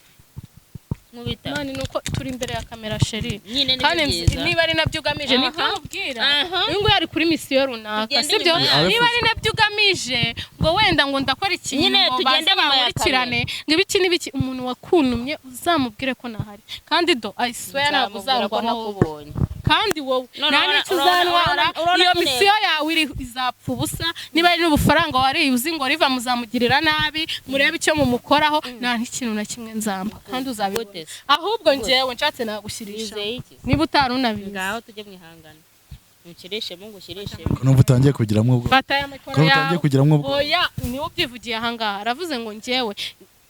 Speaker 2: nkubita, nkubita.
Speaker 1: None ni uko turi imbere ya kamera, chérie.
Speaker 2: Nyine ni
Speaker 1: Kandi
Speaker 2: byiza.
Speaker 1: niba ari nabyo ugamije,
Speaker 2: Aha.
Speaker 1: nibyo mubwira.
Speaker 2: Aha.
Speaker 1: Uyu nguyu ari kuri mission runaka,
Speaker 2: Tugende
Speaker 1: sibyo?
Speaker 2: inyuma yacu.
Speaker 1: Niba ari nabyo ugamije ngo wenda ngo ndakora ikintu
Speaker 2: Nyine
Speaker 1: ngo
Speaker 2: tugende
Speaker 1: baze
Speaker 2: inyuma ya
Speaker 1: bankurikirane ngo ibiki n'ibiki, umuntu wakuntumye uzamubwire ko nahari, kandi do I swear ntabwo
Speaker 2: Nzamubwira ko
Speaker 1: uzangwaho.
Speaker 2: nakubonye.
Speaker 1: Kandi wowe
Speaker 2: None
Speaker 1: nta n'icyo uzantwara.
Speaker 2: urabona
Speaker 1: Iyo
Speaker 2: nyine-
Speaker 1: mission yawe iri izapfa ubusa. Niba ari n'ubufaranga wariye uzi ngo riva muzamugirira nabi, murebe icyo mumukoraho, nta n'ikintu na kimwe nzamba kandi uzabibona.
Speaker 2: Gute se?
Speaker 1: Ahubwo njyewe nshatse nagushyirisha.
Speaker 2: Wizeye iki?
Speaker 1: Niba utari unabizi.
Speaker 2: Ngaho tujye mwihangana, ntukirishemo ngo ushyirishemo.
Speaker 3: Ko numva utangiye kugiramo ubwo
Speaker 1: Fata aya mikoro
Speaker 3: Ko utangiye
Speaker 1: yawe.
Speaker 3: kugiramo ubwo.
Speaker 1: Oya, niwe ubyivugiye ahangaha, aravuze ngo njyewe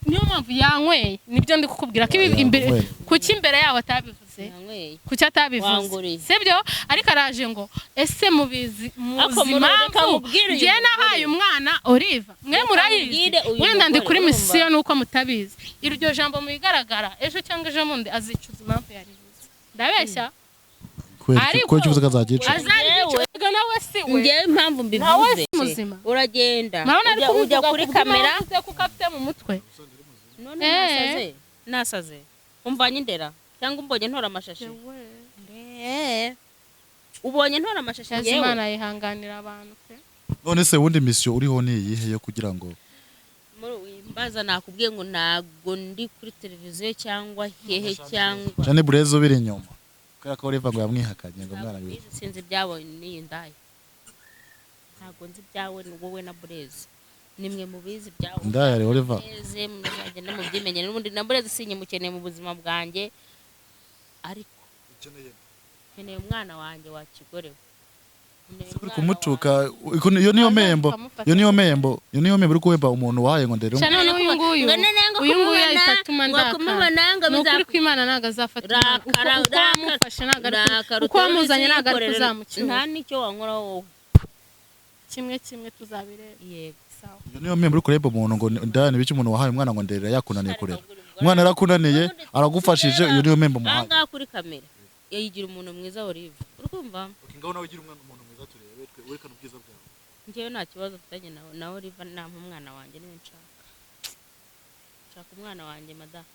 Speaker 1: niyo mpamvu yanyweye. Nibyo ndi kukubwira ko ibi
Speaker 3: Yanyweye.
Speaker 1: imbere, kuki imbere yawe atabivuze?
Speaker 2: Yanyweye.
Speaker 1: Kuki atabivuze?
Speaker 2: Wanguriye.
Speaker 1: Sibyo? Ariko araje ngo ese mubizi, muzi
Speaker 2: Ariko muri- reka
Speaker 1: impamvu
Speaker 2: nkubwire uyu
Speaker 1: njye
Speaker 2: mugore.
Speaker 1: nahaye umwana Oliva? Mwe
Speaker 2: Reka
Speaker 1: murayizi.
Speaker 2: nkubwire uyu
Speaker 1: Wenda ndi
Speaker 2: mugore,
Speaker 1: kuri
Speaker 2: urumva?
Speaker 1: mission nuko mutabizi. Iryo jambo mu bigaragara, ejo cyangwa ejo bundi azicuza impamvu yarivuze. Ndabeshya?
Speaker 3: Kubera iki?
Speaker 1: Ariko-
Speaker 3: Kubera icyo uvuze ko azaryicuza?
Speaker 1: Azaryicuza nawe si we.
Speaker 2: Ngewe impamvu
Speaker 1: Nawe
Speaker 2: mbivuze,
Speaker 1: si muzima.
Speaker 2: uragenda
Speaker 1: Murabona ari
Speaker 2: ujya ujya
Speaker 1: kubivuga
Speaker 2: kuri
Speaker 1: ku
Speaker 2: kamera
Speaker 1: bw'impamvu ze kuko afite mu mutwe.
Speaker 2: None
Speaker 1: Eh.
Speaker 2: nasaze, nasaze, umvanye indera cyangwa umbonye ntora amashashi? Ubonye ntora amashashi?
Speaker 1: Shaza.
Speaker 2: Ngewe
Speaker 1: Imana yihanganira abantu pe.
Speaker 3: None se ubundi mission uriho ni iyihe yo kugira ngo
Speaker 2: Muri wimbaza, nakubwiye ngo ntago ndi kuri televiziyo cyangwa hehe cyangwa
Speaker 3: Jane Bureze ubiri inyuma kubera ko Oliver ngo yamwihakanye ngo umwana
Speaker 2: Ntabwo
Speaker 3: wiwe
Speaker 2: mbizi, sinzi ibyawe n'iyi ndaya, ntabwo nzi ibyawe, ni wowe na Bureze nimwe mubizi ibyawe.
Speaker 3: Indaya yari Oliver.
Speaker 2: Bureze muzagenda mubyimenyere. N'ubundi na Bureze sinyimukeneye mu buzima bwanjye, ariko nkeneye umwana wanjye wa kigore we. Nkeneye
Speaker 3: Uri
Speaker 2: umwana
Speaker 3: kumutuka iyo niyo membo, iyo niyo membo, iyo niyo membo uri guhemba umuntu wahaye ngo ndere.
Speaker 1: Sha, none uyu nguyu,
Speaker 2: Ngo none ngo
Speaker 1: uyu nguyu
Speaker 2: kumubona,
Speaker 1: ahita atuma
Speaker 2: ngo
Speaker 1: ndakara.
Speaker 2: kumubona ngo
Speaker 1: Ni ukuri
Speaker 2: bizaku-
Speaker 1: kw'Imana ntabwo azafata umwana. Uko
Speaker 2: Rakara,
Speaker 1: uko wamufashe ntabwo ari
Speaker 2: rakara,
Speaker 1: uko wamuzanye ntabwo ari
Speaker 2: uzikorera.
Speaker 1: kuzamucyura.
Speaker 2: Nta n'icyo wankoraho wowe.
Speaker 1: Kimwe kimwe tuzabireba.
Speaker 2: Yego.
Speaker 1: Sawa.
Speaker 3: Iyo niyo membo uri kureba umuntu ngo ndaya ni biki, umuntu wahaye umwana ngo nderera yakunaniye kurera umwana, yarakunaniye, aragufashije, iyo niyo membo muhaye.
Speaker 2: Ahangaha kuri kamera yayigira umuntu mwiza Olive, uri kumva?
Speaker 3: Ngaho nawe ugira umwana umuntu mwiza turebe werekane ubwiza bwawe.
Speaker 2: Njyewe nta kibazo mfitanye na Olive, nampa umwana wanjye niwe nshaka, nshaka umwana wanjye madamu,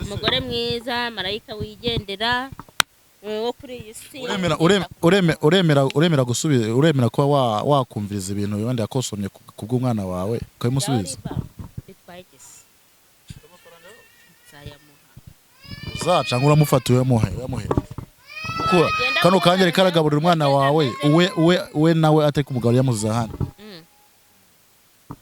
Speaker 2: umugore mwiza, marayika wigendera, wo kuri iyi si.
Speaker 3: Uremera uremera gusubiza, uremera kuba wakumviriza ibintu wenda yakosomye ku bw'umwana wawe ukabimusubiza?
Speaker 2: Olive bitwaye igisi nzayamuha.
Speaker 3: Uzaca ngo uramufata uyamuhe, uyamuhe kuko kano kanya ariko aragaburira umwana wawe, uwe nawe atari kumugaburira, yamuzize ahandi.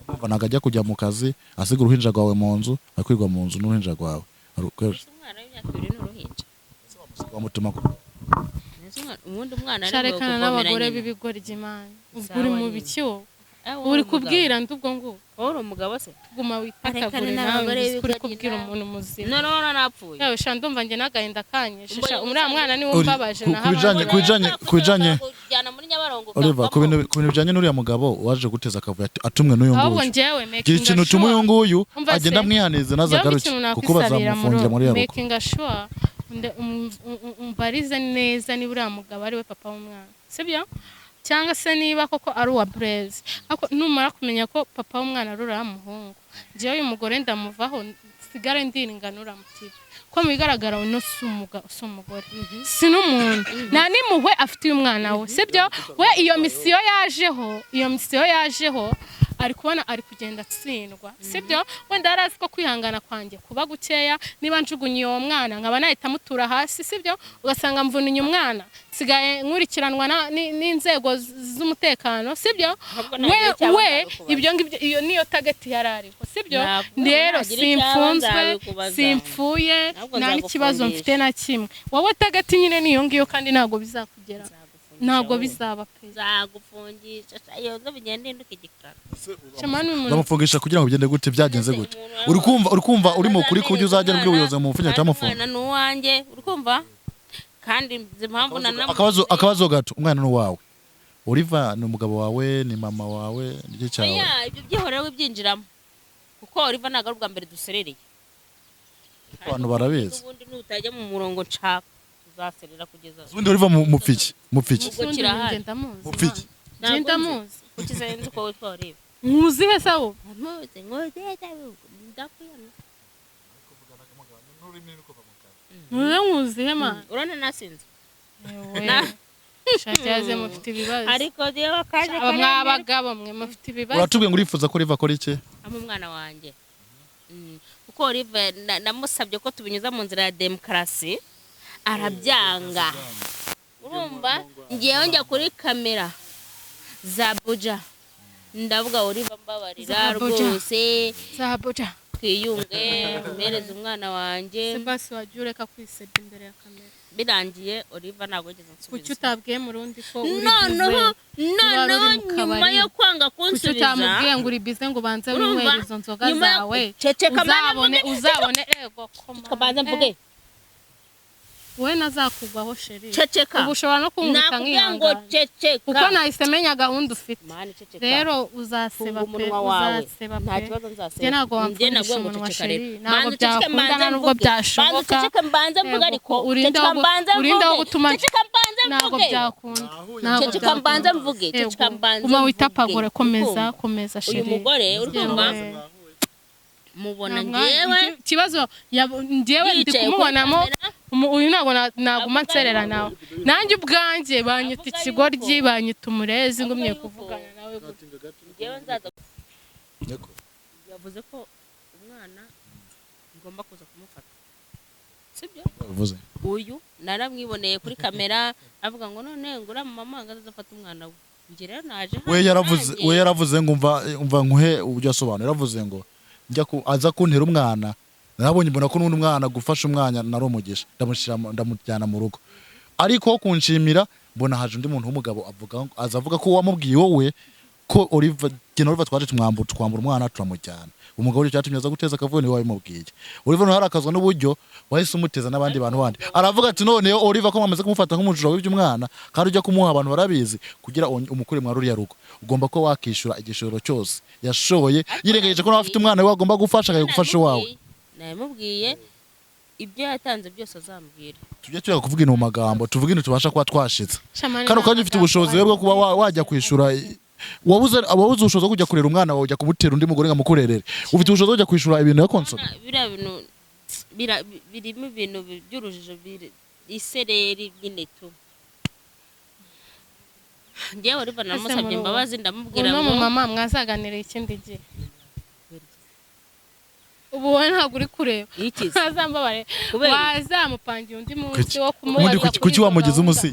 Speaker 3: Urumva ntabwo ajya kujya mu kazi asiga uruhinja rwawe mu nzu, akwirwa mu nzu n'uruhinja rwawe.
Speaker 2: Ese umwana w'imyaka 2 ni uruhinja?
Speaker 3: Wamutuma
Speaker 2: Ese ubundi umwana ari
Speaker 1: Sharekana
Speaker 2: kuvomera
Speaker 1: n'abagore
Speaker 2: nyina.
Speaker 1: b'ibigoryi Imana, ubwo
Speaker 2: Sawa
Speaker 1: uri mu
Speaker 2: nyine.
Speaker 1: biki wowe?
Speaker 2: Eh, wowe
Speaker 1: Uri
Speaker 2: umugabo.
Speaker 1: kubwira ndi ubwo ngubwo?
Speaker 2: Wowe uri umugabo se?
Speaker 1: Guma witakagure
Speaker 2: Arekana
Speaker 1: nawe
Speaker 2: n'abagore
Speaker 1: ngo uzi ko uri
Speaker 2: b'ibigoryi
Speaker 1: kubwira
Speaker 2: nawe.
Speaker 1: umuntu muzima.
Speaker 2: Noneho napfuye.
Speaker 1: Yawe sha, ndumva njye n'agahinda kanyishe sha.
Speaker 2: Mbonye
Speaker 1: Uriya mwana niwe
Speaker 3: Uri-
Speaker 1: umbabaje
Speaker 3: ku-
Speaker 1: naho
Speaker 3: ku bijanye-
Speaker 1: abandi-
Speaker 3: ku bijanye-
Speaker 2: kujyana muri Nyabarongo
Speaker 3: Oliver, ku bintu bijyanye n'uriya mugabo waje guteza akavuyo atumwe n'uyu
Speaker 1: Ahubwo
Speaker 3: nguyu,
Speaker 1: njyewe
Speaker 3: gira
Speaker 1: making
Speaker 3: ikintu utuma uyu
Speaker 1: sure
Speaker 3: nguyu
Speaker 1: Umva se,
Speaker 3: agenda amwihanize naza
Speaker 1: njyewe
Speaker 3: agaruke
Speaker 1: ikintu
Speaker 3: kuko
Speaker 1: nakwisabira
Speaker 3: bazamufungira muri ya rugo.
Speaker 1: Making sure umbarize neza niba uriya mugabo ari we papa w'umwana, sibyo? Cyangwa se niba koko ari uwa Bureze. Ariko numara kumenya ko papa w'umwana ari uriya muhungu, njyewe uyu mugore ndamuvaho, nsigare ndiringana uriya mutipe, ko mu bigaragara uno si si umugore, si n'umuntu, nta n'impuhwe afitiye umwana we, sibyo? We iyo mission yajeho, iyo mission yajeho ari kubona ari kugenda atsindwa, sibyo? Wenda yari azi ko kwihangana kwanjye kuba gukeya, niba njugunye uwo mwana nkaba nahita mutura hasi, sibyo? Ugasanga mvunye umwana, nsigaye nkurikiranwa n'inzego z'umutekano, sibyo?
Speaker 2: Ahubwo
Speaker 1: We
Speaker 2: nagira icyo
Speaker 1: we
Speaker 2: nzabikubaza.
Speaker 1: Ibyo ngibyo iyo niyo target yari ariho, sibyo?
Speaker 2: Ntabwo
Speaker 1: Rero
Speaker 2: nagira icyo
Speaker 1: simfunzwe,
Speaker 2: nzabikubaza.
Speaker 1: simpfuye,
Speaker 2: Ntabwo
Speaker 1: nta n'ikibazo
Speaker 2: nzagufungisha.
Speaker 1: mfite na kimwe. Wowe target nyine niyo ngiyo, kandi ntabwo bizakugera,
Speaker 2: Nzagufungisha
Speaker 1: ntabwo
Speaker 2: wowe.
Speaker 1: bizaba pe.
Speaker 2: Nzagufungisha sha, iyo nzu bigenda hinduka igikara.
Speaker 1: Shema ni umuntu
Speaker 3: Ndamufungisha kugira ngo bigende gute? Byagenze gute? Uri kumva uri mu kuri ku buryo uzagera ubwira ubuyobozi mu mufunya
Speaker 2: Kandi
Speaker 3: cyangwa
Speaker 2: umwana ni uwanjye, uri kumva? Kandi nzi impamvu nanamuzi.
Speaker 3: Akabazo gato, umwana ni uwawe, Oliver ni umugabo wawe, ni mama wawe, ni iki cyawe?
Speaker 2: Oya, ibyo byihorere wibyinjiramo, kuko Oliver ntabwo ari ubwa mbere duserereye.
Speaker 3: Abantu barabizi.
Speaker 2: N'ubundi nutajya mu murongo nshaka tuzaserera kugeza
Speaker 3: Ubundi Oliver mupfiki mupfiki?
Speaker 2: Ubwo kirahari.
Speaker 1: Njye ndamuzi.
Speaker 3: Mupfiki?
Speaker 1: Njye ndamuzi.
Speaker 2: Kuki se nzi ko witwa Oliver?
Speaker 1: Nkuzihe sawo?
Speaker 2: Nkuzi, nkuzi, ndakwiyamye.
Speaker 1: Nkuze, nkuzihe man?
Speaker 2: Urabona nasinze.
Speaker 1: Ewe, shati mufite ibibazo.
Speaker 2: Ariko rero kaje
Speaker 1: Aba mwabagabo mwe mufite ibibazo.
Speaker 3: Uratubwiye ngo urifuza ko Oliver akora iki?
Speaker 2: Ama umwana wanjye. Kuko Oliver namusabye ko tubinyuza mu nzira ya demokarasi arabyanga, urumva? Ngewe njya kuri kamera za Buja ndavuga: "Oliver, mbabarira
Speaker 1: Za Buja.
Speaker 2: rwose,
Speaker 1: Zabuja.
Speaker 2: twiyunge, mpereze umwana wanjye."
Speaker 1: Sebasi, wajya ureka kwisebya imbere ya kamera.
Speaker 2: Birangiye Oliver ntabwo yigeze
Speaker 1: Kuki
Speaker 2: ansubiza.
Speaker 1: utabwiye Murundi ko uri
Speaker 2: Noneho
Speaker 1: bize?
Speaker 2: noneho
Speaker 1: Wari uri mu
Speaker 2: nyuma
Speaker 1: kabari.
Speaker 2: yo kwanga
Speaker 1: Kuki
Speaker 2: kunsubiza,
Speaker 1: utamubwiye ngo uri bize, ngo ubanze
Speaker 2: Urumva?
Speaker 1: winywere izo nzoga
Speaker 2: Nyuma yo-
Speaker 1: zawe?
Speaker 2: Ceceka, mana,
Speaker 1: Uzabone
Speaker 2: mvuge.
Speaker 1: uzabone, ego koma.
Speaker 2: Kabanza mvuge.
Speaker 1: Wowe nazakugwaho chéri.
Speaker 2: Ceceka.
Speaker 1: Ubu ushobora no kunkubita
Speaker 2: Nakubwiye ngo
Speaker 1: nkihangana,
Speaker 2: ceceka.
Speaker 1: Kuko nahise menya gahunda ufite.
Speaker 2: Mani, ceceka.
Speaker 1: Rero uzaseba
Speaker 2: Funga
Speaker 1: pe.
Speaker 2: umunwa wawe.
Speaker 1: Uzaseba
Speaker 2: Nta
Speaker 1: pe.
Speaker 2: kibazo, nzaseba.
Speaker 1: Njye ntabwo
Speaker 2: Njye
Speaker 1: wamfungisha
Speaker 2: nabwo ngo
Speaker 1: umunwa
Speaker 2: ceceka
Speaker 1: chéri.
Speaker 2: rero.
Speaker 1: Ntabwo
Speaker 2: Banza uceceke,
Speaker 1: byakunda,
Speaker 2: mbanze
Speaker 1: nta nubwo
Speaker 2: mvuge.
Speaker 1: byashoboka.
Speaker 2: Banza uceceke mbanze mvuge.
Speaker 1: Yego,
Speaker 2: Ariko
Speaker 1: urinde
Speaker 2: ceceka mbanze
Speaker 1: urinde aho
Speaker 2: mvuge.
Speaker 1: gutuma
Speaker 2: Ceceka mbanze
Speaker 1: ntabwo
Speaker 2: mvuge.
Speaker 1: byakunda, ntabwo
Speaker 2: Ceceka
Speaker 1: byakunda.
Speaker 2: mbanze mvuge.
Speaker 1: Yego.
Speaker 2: Ceceka mbanze
Speaker 1: Guma
Speaker 2: mvuge.
Speaker 1: witapagure, komeza.
Speaker 2: Ukumva?
Speaker 1: Komeza
Speaker 2: Uyu
Speaker 1: chéri.
Speaker 2: mugore, uri kumva,
Speaker 1: Yewe.
Speaker 2: mubona
Speaker 1: Nta
Speaker 2: njyewe
Speaker 1: ikibazo njyewe ndi
Speaker 2: yicaye kuri
Speaker 1: kumubonamo
Speaker 2: kamera,
Speaker 1: uyu ntabwo naguma
Speaker 2: avuga
Speaker 1: nserera
Speaker 2: yuko-
Speaker 1: nawe. Nanjye ubwanjye banyita
Speaker 2: Avuga
Speaker 1: ikigoryi,
Speaker 2: yuko-
Speaker 1: banyita umurezi,
Speaker 2: avuga
Speaker 1: ngumye
Speaker 2: yuko-
Speaker 1: kuvugana nawe gutya.
Speaker 2: Njyewe nzaza
Speaker 3: Niko.
Speaker 2: Yavuze ko umwana ngomba kuza kumufata, sibyo?
Speaker 3: Bivuze.
Speaker 2: Uyu naramwiboneye kuri kamera avuga ngo none ngo uriya mama ngo azaze afate umwana we. Njye rero naje hano
Speaker 3: We yaravuze
Speaker 2: nanjye.
Speaker 3: We yaravuze ngo umva nkuhe uburyo asobanura. Yaravuze ngo njya ku aza kuntera umwana, narabonye mbona ko n'undi mwana gufasha umwana nari umugisha, ndamushyira ndamujyana mu rugo, ariko kunshimira mbona haje undi muntu w'umugabo avuga, aza avuga ko wamubwiye wowe ko Oliver, jye na Oliver twaje tumwambura, twambura umwana turamujyana. Umugabo uri cyatumye aza guteza akavuyo niwe wabimubwiye. Oliver nawe arakazwa n'uburyo wahise umuteza n'abandi bantu bandi. Aravuga ati noneho Oliver ko mwamaze kumufata nk'umujura w'ibyo umwana, kandi ujya kumuha abantu barabizi, kugira umukure mwa ruriya rugo ugomba ko wakishyura igishoro cyose yashoboye, yirengagije ko nawe afite umwana we agomba gufasha, akajya gufasha uwawe.
Speaker 2: Namubwiye ibyo yatanze byose azambwira.
Speaker 3: Tujye tureka kuvuga ibintu mu magambo, tuvuge ibintu tubasha kuba twashitse.
Speaker 1: Shamani,
Speaker 3: Kano kanya ufite ubushobozi rero bwo kuba wajya kwishura, wabuze ubushobozi bwo kujya kurera umwana wawe, ujya kumutera undi mugore ngo amukurerere. Ufite ubushobozi bwo kujya kwishura ibintu ya konsoma.
Speaker 2: Biriya bintu birimo ibintu by'urujijo, isereri nyine tu. Njyewe Oliver namusabye
Speaker 1: muri uwo-
Speaker 2: imbabazi, ndamubwira
Speaker 1: uno
Speaker 2: ngo
Speaker 1: mumama mwazaganira ikindi gihe. Ubu wowe ntabwo uri kureba.
Speaker 2: Ikize.
Speaker 1: Wazambabare.
Speaker 2: Kubera iki?
Speaker 1: Wazamupangiye undi munsi
Speaker 3: Kuki
Speaker 1: wo
Speaker 3: ubundi
Speaker 1: kumubaza
Speaker 3: kuki
Speaker 1: kuri
Speaker 3: kuki
Speaker 1: izo
Speaker 3: wamugize
Speaker 1: gahunda.
Speaker 3: umusi?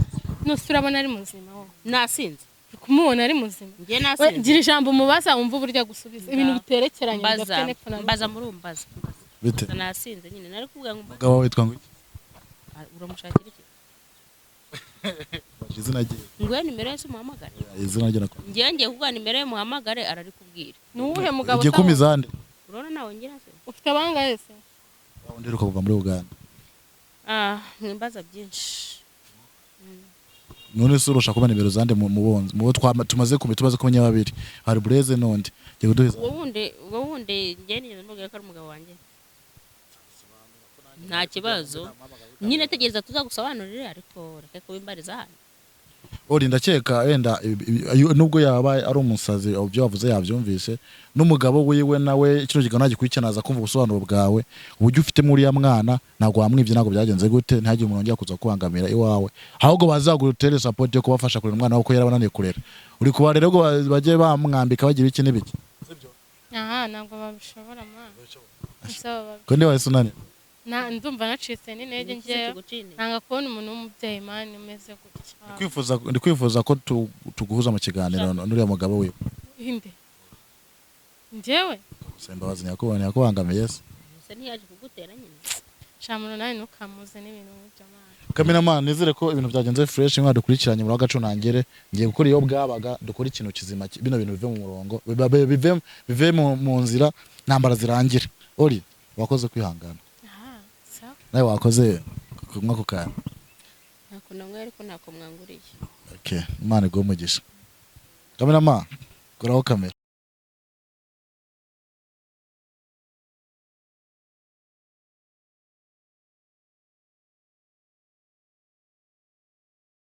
Speaker 1: Nuse urabona ari muzima wowe?
Speaker 2: Nasinze.
Speaker 1: Uri kumubona ari muzima?
Speaker 2: Njye
Speaker 1: We,
Speaker 2: nasinze.
Speaker 1: Gira ijambo umubaza wumva uburyo agusubiza, ibintu biterekeranye
Speaker 2: Mbaza.
Speaker 1: bidafite n'epfo na ruguru.
Speaker 2: Mbaza muri mbaza.
Speaker 3: Bite?
Speaker 2: Nasinze nyine, nari kubwira ngo mbaza.
Speaker 3: Umugabo wawe witwa ngo iki?
Speaker 2: Ah, uramushakira iki?
Speaker 3: Baje izina rye.
Speaker 2: Nguhe nimero ye se umuhamagare?
Speaker 3: Izina rye nako.
Speaker 2: Njyewe ngiye kuguha nimero ye, muhamagare, ararikubwira.
Speaker 1: Ni uwuhe mugabo
Speaker 3: Ugiye
Speaker 1: utaba-
Speaker 3: kumizande.
Speaker 2: Urabona nawe ngira se?
Speaker 1: Ufite abangahe se?
Speaker 3: Undi uheruka kuva muri Uganda.
Speaker 2: Ah, mwimbaza byinshi.
Speaker 3: None se urusha kuba nimero zande mu bonzi mu bo tumaze kumenya, tumaze kumenya babiri, hari Bureze n'undi ngiye kuduhiza.
Speaker 2: Uwo wundi njye nigeze mbabwira ko ari umugabo wanjye? Nta kibazo nyine, tegereza tuzagusobanurire, ariko reka kubimbariza hano.
Speaker 3: Ori ndakeka wenda nubwo yaba ari umusazi, ibyo wavuze yabyumvise, n'umugabo wiwe nawe kino kiganiro nagikurikirana aza kumva ubusobanuro bwawe, uburyo ufitemo uriya mwana, ntabwo wamwibye, ntabwo byagenze gute, ntihagire umuntu wongera kuza kubangamira iwawe, ahubwo bazagutere support yo kubafasha kurera umwana wawe, ko yarabananiye kurera. Uri kubarera ubwo bajye bamwambika, bagira iki n'ibiki.
Speaker 1: Aha ntabwo babishobora mwana. Ese
Speaker 3: Ko ndi wahise unanira?
Speaker 1: Ndumva nacitse n'intege.
Speaker 2: Ni iki
Speaker 1: Njyewe
Speaker 2: kiguciye intege?
Speaker 1: nanga kubona umuntu w'umubyeyi man umeze gutya.
Speaker 3: Ndi kwifuza ko tuguhuza mu kiganiro n'uriya mugabo wiwe.
Speaker 1: Inde? Njyewe?
Speaker 3: Gusaba imbabazi nyakubahwa yakubangamiye se.
Speaker 2: Ese ntiyaje kugutera nyine?
Speaker 1: Shamuro, nawe ntukamuze n'ibintu nk'ibyo mwana.
Speaker 3: Cameraman, nizere ko ibintu byagenze fresh, mwadukurikiranye muri agacu nangere. Ngiye gukora iyo bwabaga, dukora ikintu kizima, bino bintu bive mu murongo, bive mu nzira, ntambara zirangire. Ori wakoze kwihangana.
Speaker 1: Aha, sawa.
Speaker 3: Nawe wakoze kunywa ku kantu.
Speaker 2: Ntako namwe, ariko ntako mwanguriye.
Speaker 3: Okay, Imana iguhe umugisha. Cameraman, koraho kamera.